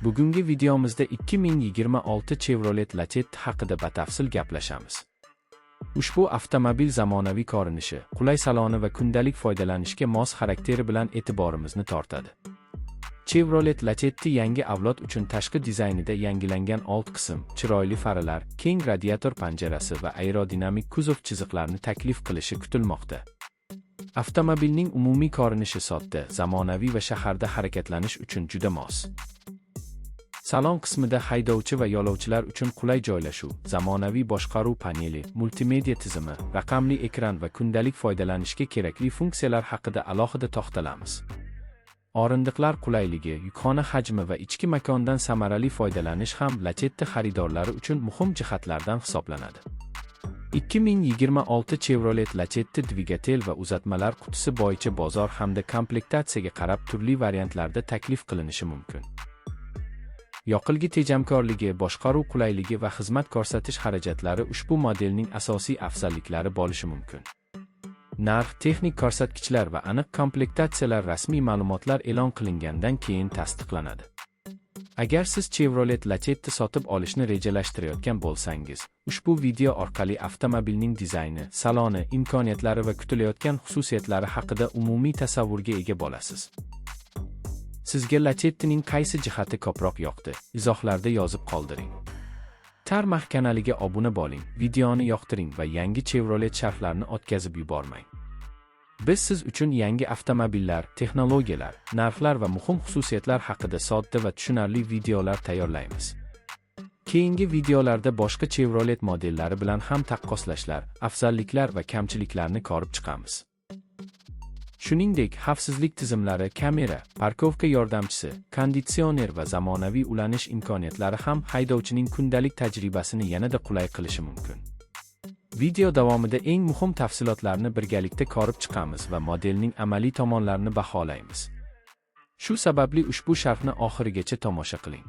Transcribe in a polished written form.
Bugungi videomizda 2026 Chevrolet Lacetti haqida batafsil gaplashamiz. Ushbu avtomobil zamonaviy ko'rinishi, qulay saloni va kundalik foydalanishga mos xarakteri bilan e'tiborimizni tortadi. Chevrolet Lacetti yangi avlod uchun tashqi dizaynida yangilangan old qism, chiroyli faralar, keng radiator panjarasi va aerodinamik kuzov chiziqlarini taklif qilishi kutilmoqda. Avtomobilning umumiy ko'rinishi sodda, zamonaviy va shaharda harakatlanish uchun juda mos. Salon qismida haydovchi va yo'lovchilar uchun qulay joylashuv, zamonaviy boshqaruv paneli, multimedia tizimi, raqamli ekran va kundalik foydalanishga kerakli funksiyalar haqida alohida to'xtalamiz. O'rindiqlar qulayligi, yukxona hajmi va ichki makondan samarali foydalanish ham Lacetti xaridorlari uchun muhim jihatlardan hisoblanadi. 2026 Chevrolet Lacetti dvigatel va uzatmalar qutisi bo'yicha bozor hamda komplektatsiyaga qarab turli variantlarda taklif qilinishi mumkin. Yoqilgi tejamkorligi, boshqaruv qulayligi va xizmat ko'rsatish xarajatlari ushbu modelning asosiy afzalliklari bo'lishi mumkin. Narx, texnik ko'rsatkichlar va aniq komplektatsiyalar rasmiy ma'lumotlar e'lon qilingandan keyin tasdiqlanadi. Agar siz Chevrolet Lacetti sotib olishni rejalashtirayotgan bo'lsangiz, ushbu video orqali avtomobilning dizayni, saloni, imkoniyatlari va kutilayotgan xususiyatlari haqida umumiy tasavvurga ega bo'lasiz. Sizga Lacettining qaysi jihati ko'proq yoqdi? Izohlarda yozib qoldiring. Tarmax kanaliga obuna bo'ling, videoni yoqtiring va yangi Chevrolet sharhlarini o'tkazib yubormang. Biz siz uchun yangi avtomobillar, texnologiyalar, narxlar va muhim xususiyatlar haqida sodda va tushunarli videolar tayyorlaymiz. Keyingi videolarda boshqa Chevrolet modellari bilan ham taqqoslashlar, afzalliklar va kamchiliklarni ko'rib chiqamiz. Shuningdek, xavfsizlik tizimlari, kamera, парковка yordamchisi, konditsioner va zamonaviy ulanish imkoniyatlari ham haydovchining kundalik tajribasini yanada qulay qilishi mumkin. Video davomida eng muhim tafsilotlarni birgalikda ko'rib chiqamiz va modelning amaliy tomonlarini baholaymiz. Shu sababli ushbu sharhni oxirigacha tomosha qiling.